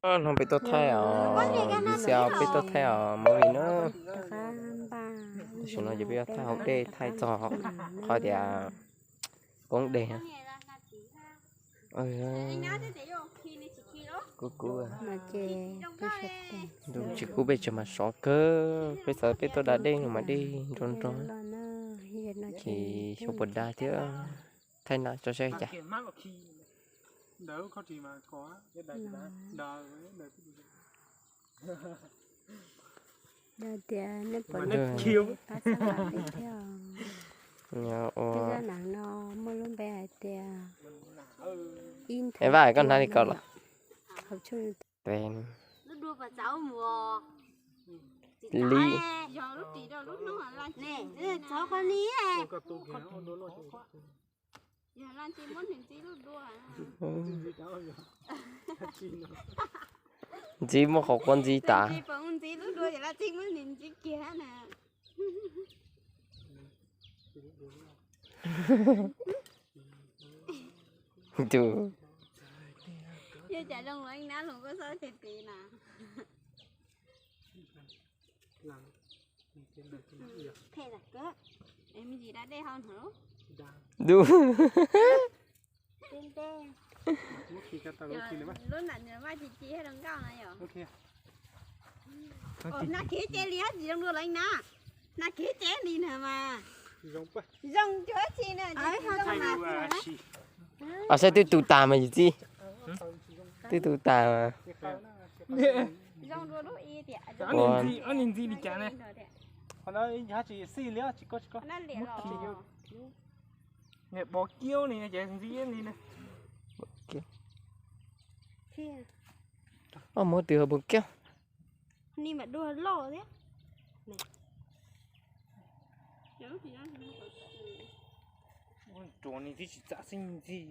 No peb tuaj thaij os, video peb tuaj thaij os movie na. Tam sim no ces peb yuav thaij hauv dej, thaij txog qhov tias koob dej. Kub kub, ntuj tsis kub peb tseem mas sov kawg, peb xav peb tuaj da dej no mas dej nroo nroo, ces xyov puas da thiab, thaij no tso saib cas. Tias nej puas, pab xab vam peb thiab. Peb zaj nam no muaj lub npe hais tias, Vaj, koj hnav li ko los? Li Ntxiv muaj qhov quav ntxiv tas. Yog cas zoo los ib nab los koj txhob chaw tis na. Dub. Lub nam nws vaj ci ci hab zoo nkauj na yom. Nag kev ces li hab tsis zoo dua lawv na. Nag kev ces li na mas zoo cuag tsi na. Saib twb tu tas mas yus txiv, twb tu tas mas. Ob niag ntxiv li cas ne? Qhov no tsis xij li, tsis koj tsis koj. Niam pov kiaub li ces ntxiv li na. Muab twg ho pov kiaub. Ni mas dua loj thiab. Ruam ni twb tsis txam xeeb ntxiv,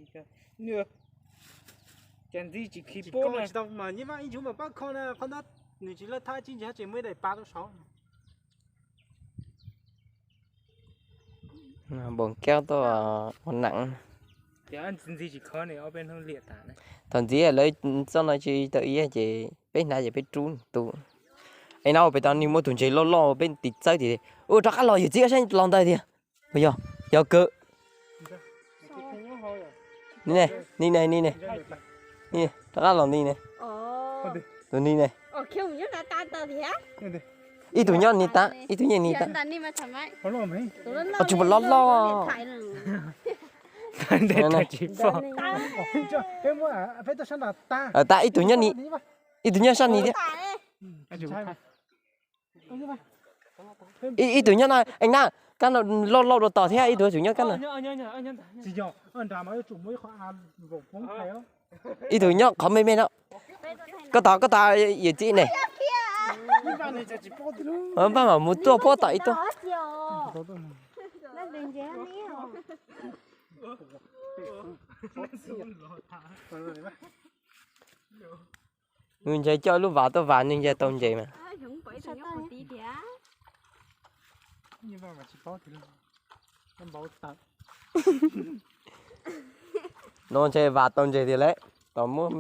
cas ntxiv tsis khi pub na. Tsis tau mas nyiaj vaj ib ntsug mas pab kho na, qhov ntawd nws tsis lawj thab tsis ntsis hab tsis muaj ib daim pab rau saud. Npoo kiab tuaj ua neem. Thaum ntxiv lawv txoj no tsis tau ib ces peb hnav ces peb rub tu. Es no pem tau ni muaj tus ntses loj loj peb tis txawb tias, ua rov qab los yawm txiv, saib los ntawd tiag. Yog, yog kawg. Ni ne, ni ne, ni ne. Rov qab los ni ne. Tus ni ne. Ib tug nyob ni tab, ib tug nyob ni tab. Tsis puas loj loj. Tab ib tug nyob ni, ib tug nyob sab ni thiab. Ib tug nyob no, ev na, kab no loj loj dua tos thiab, ib tug tsum nyob kab no. Ib tug nyob qhov me me no. Koj tos, koj tos yawm txiv ne. Npaj mam mus tuaj puab tom ib tuaj. Nws ntshai coj lub vas tuaj vas nws ntshai tau ntses mas. No ntshe vas tau ntses tiag lawm, tos muab.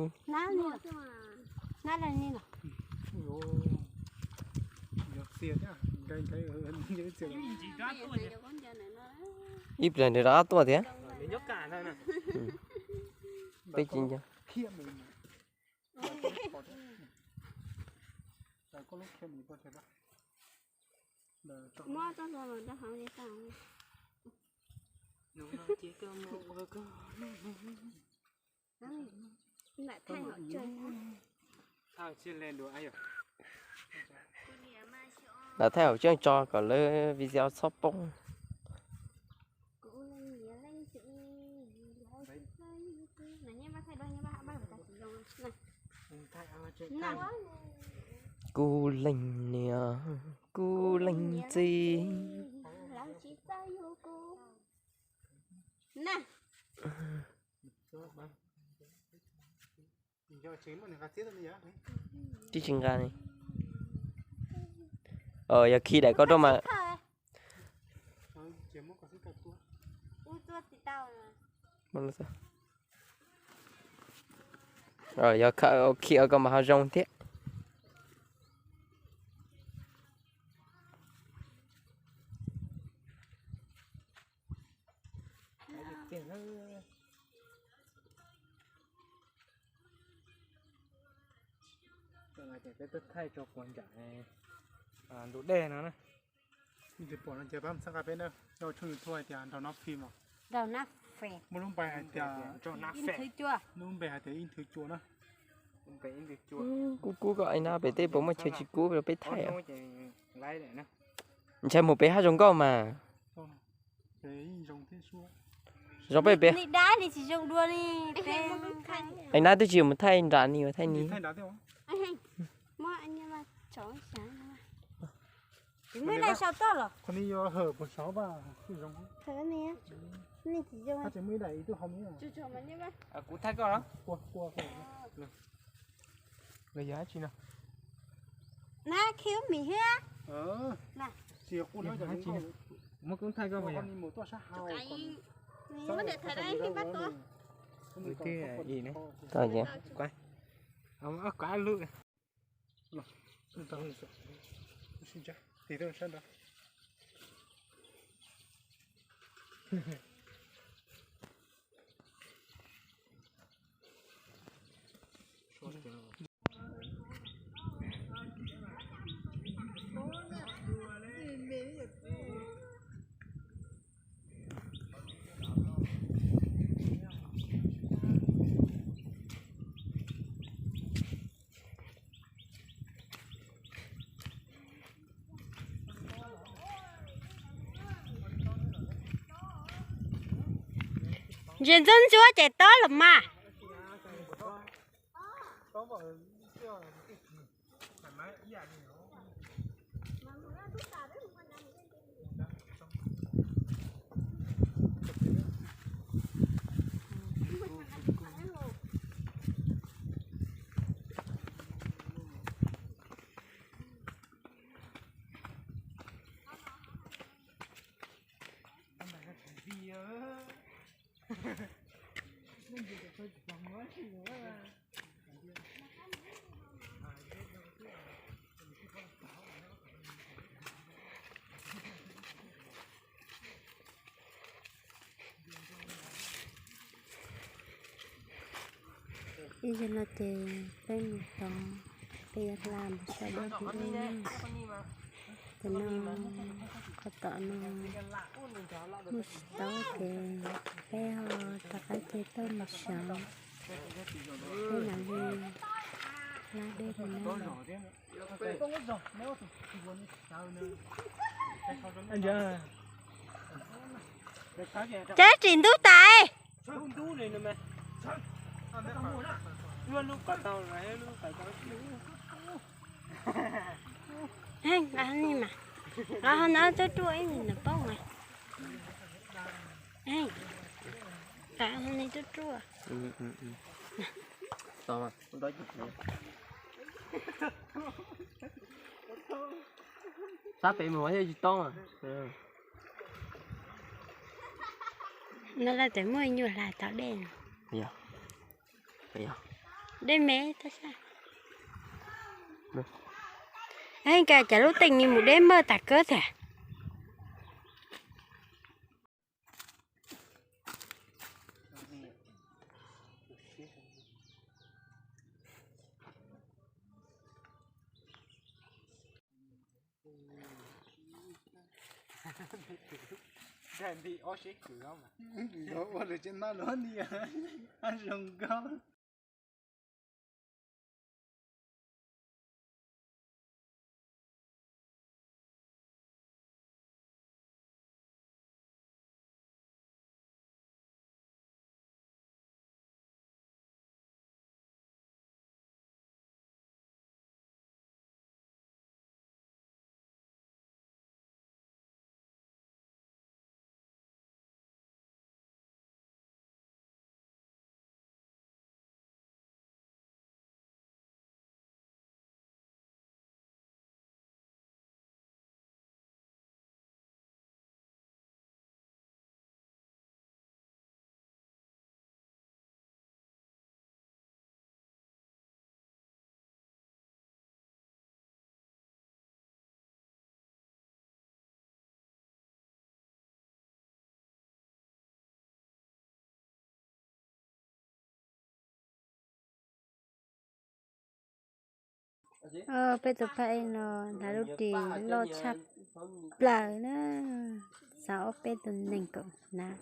Ib pliag nws rov qab tuaj thiab. Peb tsis nco. Lam thaij hauv tsev tso kom lawv video txhob poob. Kuv leej niam, kuv leej txiv. Tsis tsis nqa li. Yog khi daim ko rau mas. Yog khi ua kom mas ho zoo thiab. Peb twb thaij tso puag nram ntug dej no na. Pom no ces pab txhawb nqa peb na, rau tshooj YouTube hais tias Nraug Nab Fim os. Muaj lub npe hais tias, lub npe hais tias Ib Nthwv Cua na. Kub kub koj, ai nab pem tej puas muaj chaw tsis kub los peb thaij. Ntshai mus pem hab zoo nkauj mas. Zoo pem pem. Ai nab twb tsis mus thaij nram ni, mus thaij ni. Kuv thaij koj los? Los yog dab tsi no? Na, khi ub mis thiab. Muab koob thaij koj mas yog. Ua twb ib ne. Kuv ob kav lub. Tim sab nrad. Ntsia ntxub ntsuab ces tob los mas. Ib zaug no ces peb mus tod, peb yuav hla mus saib dab tsi dub na. Ces no qhov tom no muaj tsis tau ces peb ho rov qab ces tuaj mus xyov, peb mam li hla dej mus na. Cov tsis ntub tas. Nqa ni mas, nqa ho no tuaj ruaj ib ntsis nws paub mas. Nqa ho ni tuaj ruaj. Sab pem mus thiaj tsis toob. No lawv tseem muaj nyuam hla tau dej no. Dej me tab sis. Ka cas lub teem ni mus deb npawj tas kawg tiag. Ua lawv tsev no los ni, zoo nkauj. Peb tus phaj ej no hnav lub ris loj tshaj plaws na. Xav ob peb tus neeg kom hnav.